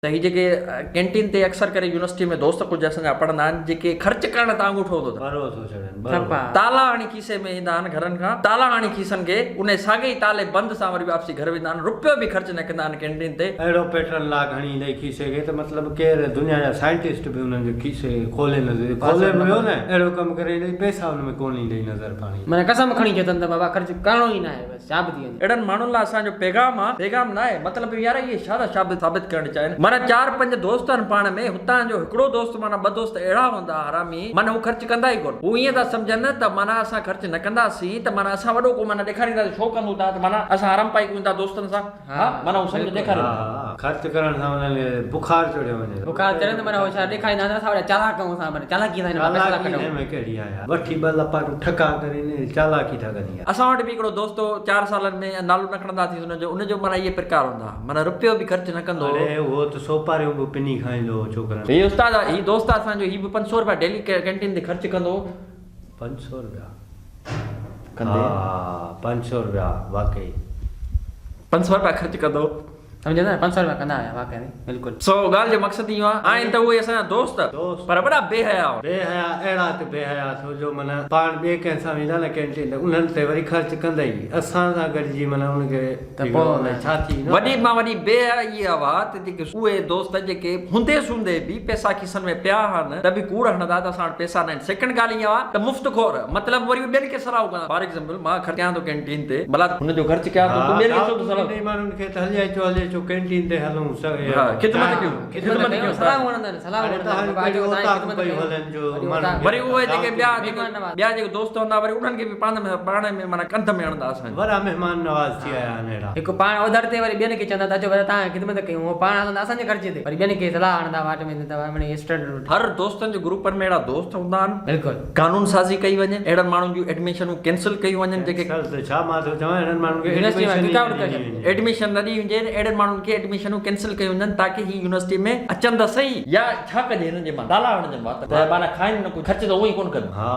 ته هي جيڪي ڪينٽين تي اڪثر ڪري يونيورسٽي ۾ دوست ڪجهه اسان جا پڙهندا آهن جيڪي خرچ ڪرڻ تان انگوٺو هوندو اٿن. ٻرو ٿو ڇڏن ٻرو. تالا هڻي کيسي ۾ ايندا آهن گهرن کان تالا هڻي کيسن کي انهي ساڳئي ئي تالي بند سان وري واپسي گهر ويندا آهن رپيو به خرچ نه ڪندا آهن ڪينٽين تي. اهڙو پيٽرن لاڪ هڻي ايندئي کيسي کي ته مطلب ڪير دنيا جا سائنٽسٽ به انهن جي کيسي کي کولي نه سگهي کولي به ويو نه اهڙو ڪم ڪري ايندئي پئسا ان ۾ ڪونه ايندئي نظر پاڻ ئي. معنيٰ قسم کڻي چئو اٿن ته بابا خرچ ڪرڻو ئي ناهي بس. ڇا به ٿي وڃي. اهڙن ماڻهن لاء اسان جو پيغام آ، پيغام ناهي، مطلب يار اهي ڇا ٿا ثابت ڪرڻ چاهين، معنيٰ چار پنج دوست آهن پاڻ ۾، هتان جو هڪڙو دوست معنيٰ ٻه دوست اهڙا هوندا حرامي، معنيٰ هو خرچ ڪندا ئي ڪونه، هو ائين ٿا سمجهن ته معنيٰ اسان خرچ نه ڪنداسين ته معنيٰ اسان وڏو ڪو معنيٰ ڏيکارينداسين، ڇو ڪندون ٿا ته معنيٰ اسان حرام پائي ڪيون ٿا دوستن سان، ها معنيٰ هو سمجهه ڏيکارين ٿا. ها خرچ ڪرڻ سان انهن کي بخار چڙهيو وڃي ٿو. بخار چڙهي ته معنيٰ هو ڇا ڏيکاريندا آهن اسان وڏا چالاڪ آهيون اسان معنيٰ چالاڪي سان هن مان پئسا ٿا چالاڪي ڪڍون. هن ۾ ڪهڙي آهي يار وٺي ٻه لپاٽون ٺڪا ڪري نه چالاڪي ٿا ڪن يار. اسان وٽ به هڪڙو دوست هو چار سالن ۾ نالو نه کڻنداسين ان جو ان جو معنيٰ اهي پرڪار هوندا ها معنيٰ رپيو به خرچ نه ڪندو هو. اڙي اهو ته سوپاريون به پني کائيندو هو ڇوڪرن. هي استاد آ هي دوست آ اسان جو هي به 500 رپيا ڊيلي ڪينٽين تي خرچ ڪندو هو. 500 رپيا ڪندي. ها 500 رپيا واقعي. 500 رپيا خرچ ڪندو هو. سمجهه نه 500 رپيا ڪندا هيا واقعي بلڪل. سو ڳالهه جو مقصد اهو آهي آهن ته اهي اسان جا دوست پر وڏا بي حيا هئا. بي حيا اهڙا ته بي حيا ٿو جو معنيٰ پاڻ ٻئي ڪنهن سان ويندا نه ڪينٽين ته انهن تي وري خرچ ڪندئي اسان سان گڏجي معنيٰ ان کي ته پوء الائي ڇا ٿي ويندو. وڏي مان وڏي بي حيائي اها هئا ته جيڪي اهي دوست جيڪي هوندي سوندي به پئسا کيسن ۾ پيا هئن ته به ڪوڙ هڻندا ته اسان وٽ پئسا ناهن سيڪنڊ ڳالهه اها هئا ته مفت خور مطلب وري ٻين کي صلاحون ڪندا فار ايگزامپل مان خرچ ڪيان ٿو ڪينٽين تي ڀلا هن جو خرچ ڪيان ٿو تون ٻين کي ڇو ٿو صلاح ڏئين ماڻهن کي ته هلي اچو هلي اچو ڪينٽين تي هلون ها خدمت ڪيون خدمت ڪيون صلاحون هڻندا آهن صلاحون هڻندا آهن بابا اچو تان خدمت ڪيون وري اهي جيڪي ٻيا جيڪي ٻيا جيڪي دوست هوندا وري انهن کي به پاڻ ۾ پاڻ ۾ معنيٰ ڪنڌ ۾ هڻندا اسان جي. وڏا مهمان نواز ٿي آيا آهن اهڙا. هڪ پاڻ اوڌر تي وري ٻين کي چوندا ته اچو ڀلا تان خدمت ڪيون هو پاڻ هلندا اسان جي خرچي تي وري ٻين کي صلاح هڻندا واٽ ۾ ته مڙئي اسٽنٽ هر دوستن جي گروپن ۾ اهڙا دوست هوندا آهن. بلڪل. قانون سازي ڪئي وڃي اهڙن ماڻهن جون ايڊميشنون ڪينسل ڪيون وڃن جيڪي. ڪينسل ته ڇا مان ٿو چوان اهڙن ماڻهن کي يونيورسٽي مان ايڊميشن ئي ڪڪ آئوٽ نه ڪري ڏني ڇڏ. وڃي. ايڊميشن نه ڏني وڃي اهڙن ماڻهن کي ايڊميشنون ڪينسل ڪيون وڃن تاڪه هي يونيورسٽي ۾ اچن ته سهي يا ڇا ڪجي هنن جي مان تالا هڻجن وات ته معنيٰ کائن نه ڪجهه خرچ ته اونئن ئي ڪونه ڪن ها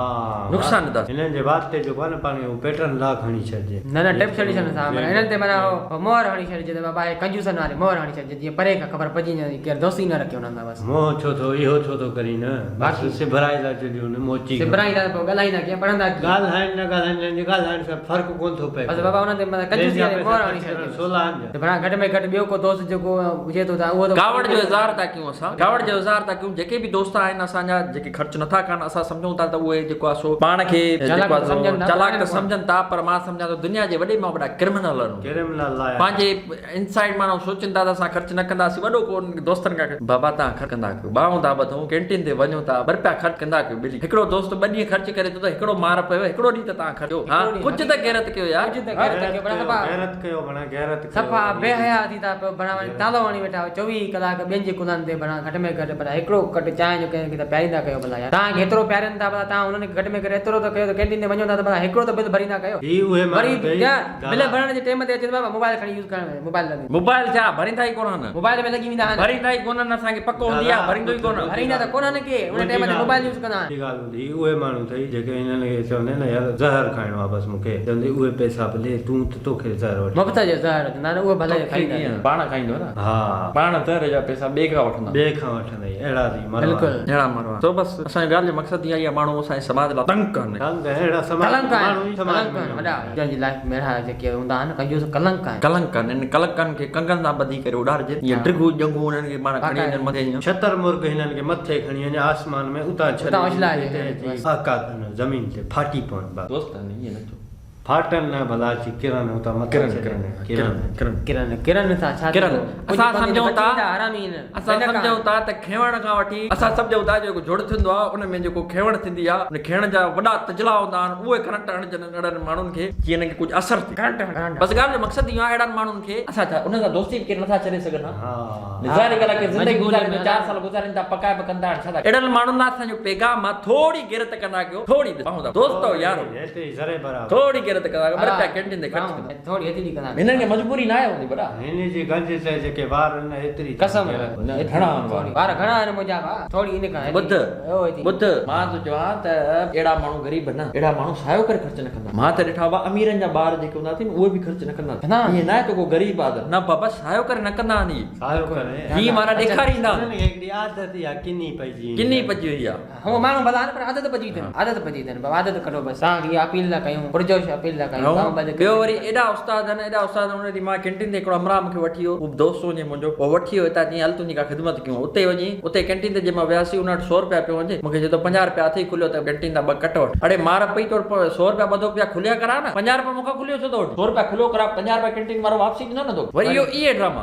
نقصان ڏيندا. هنن جي وات تي جيڪو آهي نه پاڻ کي اهو پيٽرن لاڪ هڻي ڇڏجي. نه نه ٽپ ڇڏي ڇڏن سان معنيٰ هنن تي معنيٰ اهو مهر هڻي ڇڏجي ته بابا هي ڪنجوسن واري مهر هڻي ڇڏجي جيئن پري کان خبر پئجي وڃي ڪير دوستي نه رکي انهن سان بس. منهن ڇو ٿو اهو ڇو ٿو ڪرين نه بس سڀرائي ٿا ڇڏيون موچي کان. سڀرائيندا ته پوء ڳالهائيندا ڪيئن پڙهندا ڪيئن. ڳالهائين نه ڳالهائين هنن جي ڳالهائڻ سان فرق ڪونه ٿو پئي بس بابا انهن تي معنيٰ ٻين ڪنجوسي جا واري پئسا مهر هڻي خرچ ڇڏجي ڪرڻ بس. سولا آهن ڇا. ته ڀلا گهٽ ۾ گهٽ ٻيو ڪو دوست جيڪو هجي ٿو ته اهو ته ڪاوڙ جو اظهار ٿا ڪيون اسان ڪاوڙ جو اظهار ٿا ڪيون جيڪي به دوست آهن اسان جا جيڪي خرچ نٿا ڪن اسان سمجهون ٿا ته اهي جيڪو آهي سو پاڻ کي جيڪو آهي سو چالاڪ ته سمجهن ٿا پر مان سمجهان ٿو دنيا جي وڏي مان وڏا ڪرمنل آهن ڪرمنل آهن پنهنجي انسائيڊ ماڻهو سوچين ٿا ته اسان خرچ نه ڪنداسين وڏو ڪو دوستن کان بابا تان خرچ ڪندا ڪيو ٻانهون ٿا ٻڌون ڪينٽين تي وڃون ٿا ٻه رپيا خرچ ڪندا ڪيو ٻلي هڪڙو دوست ٻه ڏينهن خرچ ڪري ٿو ته هڪڙو مار پيو هڪڙو ڏينهن ته تان خرچ ڪيو ها ڪجهه ته غيرت ڪيو يار ڪجهه ته غيرت ڪيو بڻا صفا غيرت ڪيو بڻا غيرت ڪيو صفا بي حيا ٿي ٿا پيو بڻا وري تالو هڻي ويٺا آهيو 24 ڪلاڪ ٻين جي ڪلهن تي بڻا گهٽ ۾ گهٽ ڀلا هڪڙو ڪٽ چانهه جو ڪنهن کي ته پياريندا ڪيو ڀلا يار تان کي هيترو پيارين ٿا ڀلا تان انهن کي گهٽ ۾ گهٽ ايترو ته ڪيو ته ڪينٽين تي وڃو ٿا ته ڀلا هڪڙو ته بل ڀريندا ڪيو هي اهي ماڻهو وري اٿئي بل ڀرڻ جي ٽيم تي اچي ته بابا موبائل کڻي يوز ڪرڻ موبائل لڳي. موبائل ڇا ڀريندا ئي ڪونهن. موبائل ۾ لڳي ويندا آهن. ڀريندا ئي ڪونهن اسان کي پڪ هوندي آهي ڀريندو ئي ڪونه. ڀريندا ته ڪونهن ڪي ان ٽيم تي موبائل يوز ڪندا آهن. ٻي ڳالهه ٻڌ هي اهي ماڻهو اٿئي جيڪي هنن کي چوندا آهن نه يار زهر کائڻو آهي بس مون کي چوندي اهي پئسا به ڏي تون ته توکي زهر وٺي. مفت جو زهر چوندا آهن اهو ڀلي کائيندا آهن. پاڻ کائيندو نه. ها. پاڻ زهر جا پئسا ٻئي کان وٺندا. ٻئي کان وٺندئي اهڙا ٿي مروا. بلڪل. اهڙا مروا سو بس اسان جي ڳالهه جو مقصد اها ئي آهي ماڻهو اسان جي سماج لاء تنگ ڪن. تنگ اهڙا سماج ڪلنڪ آهن ماڻهو ئي سماج ڪلنڪ ۾ آهن نه وڏا جنهن جي لائف ۾ اهڙا جيڪي هوندا آهن ڪنجوس ڪلنڪ آهن. ڪلنڪ آهن انهن ڪلنڪن کي ڪنگن سان ٻڌي ڪري اڏارجي ائين ڊگهو ڄنگهون انهن کي معنيٰ کڻي وڃن مٿي ائين. ڇتر مرغ هنن کي مٿي کڻي وڃي آسمان ۾ اتان ڇڏي اتان اڇلائجي هتي اچي ڦاڪا ڪن زمين تي ڦاٽي پون بس. دوست آهن ائين نه چئو. ڦاٽن نه ڀلا اچي ڪرن اتان مٿي ڪرن ڇڏين ڪرن ڪرن. ڪرن ڪرن ڪرن سان ڇا ڪرن ٿيندو ڪجهه اسان پنڌ سمجهون بچي ٿا ويندا حرامي هن اسان بينڪ سمجهون ٿا ته کيوڻ کان وٺي اسان سمجهون ٿا جيڪو جھڙ ٿيندو آهي ان ۾ جيڪو کيوڻ ٿيندي آهي ان کيڻ جا وڏا تجلا هوندا آهن اهي ڪرنٽ هڻجن اهڙن ماڻهن کي جيئن انهن کي ڪجهه اثر ٿئي ڪرنٽ هڻ بس ڳالهه جو مقصد اهو آهي اهڙن ماڻهن کي اسان ڇا انهن سان دوستي به ڪير نٿا ڇڏي سگهن ها ظاهري ڳالهه آهي ڪي زندگي گذارين ٿا چار سال گذارين ٿا پڪائي به ڪن ٿا هاڻي ڇا ٿا اهڙن ماڻهن لاء اسان جو پيغام آهي ٿوري غيرت ڪندا ڪيو ٿوري دوستو يارو ايتري ذري برابر. ٿوري غيرت. غيرت ڪندا ٻه رپيا ڪينٽين تي خرچ ڪندا. ٿوري ايتري ڪندا. هنن کي مجبوري ناهي هوندي وڏا. هن جي گنج تي جيڪي وار آهن ايتري قسم گهڻا آهن وار. وار گهڻا آهن منهنجا ڀاء ٿوري ان کان ٻڌ ٻڌ مان ٿو چوان ته اهڙا ماڻهو غريب نه اهڙا ماڻهو سايو ڪري خرچ نه ڪندا مان ته ڏٺا هئا اميرن جا ٻار جيڪي هوندا اٿئي نه اهي به خرچ نه ڪندا اٿئي ائين ناهي ته ڪو غريب آ ته نه بابا سايو ڪري نه ڪندا آهن اهي سايو ڪري هي معنيٰ ڏيکاريندا آهن. هنن کي هڪڙي عادت اها ڪني پئجي وئي ڪني پئجي وئي آ. هو ماڻهو ڀلا آهن پر عادت پئجي وئي اٿن عادت پئجي وئي اٿن بابا عادت ڪڍو بس توهان کي اها اپيل ٿا ڪيون پرجوش اپيل ٿا ڪيون ڀائو بس ٻيو وري ايڏا استاد آهن ايڏا استاد آهن ان ڏينهن مان ڪينٽين تي هڪڙو همراهه مون کي وٺي ويو هو به دوست هجي منهنجو اهو وٺي ويو هتان چيائين هل تنهنجي ڪا خدمت ڪيون اتي وڃي اتي ڪينٽين تي جنهن مهل وياسين ان وٽ سو رپيا پيو هجي مون کي چئي ٿو 50 رپيا اٿئي کليو ته ڪينٽين تان ٻه ڪٽ وٺ اڙي مار پئي تو وٽ سو رپيا ٻڌو پيا کليا ڪراء نه 50 رپيا مون کان کليو ڇو ٿو وٺين سو رپيا کليو ڪراء 50 رپيا ڪينٽين وارو واپسي ڏيندو نه توکي وري اهو اهي ڊراما.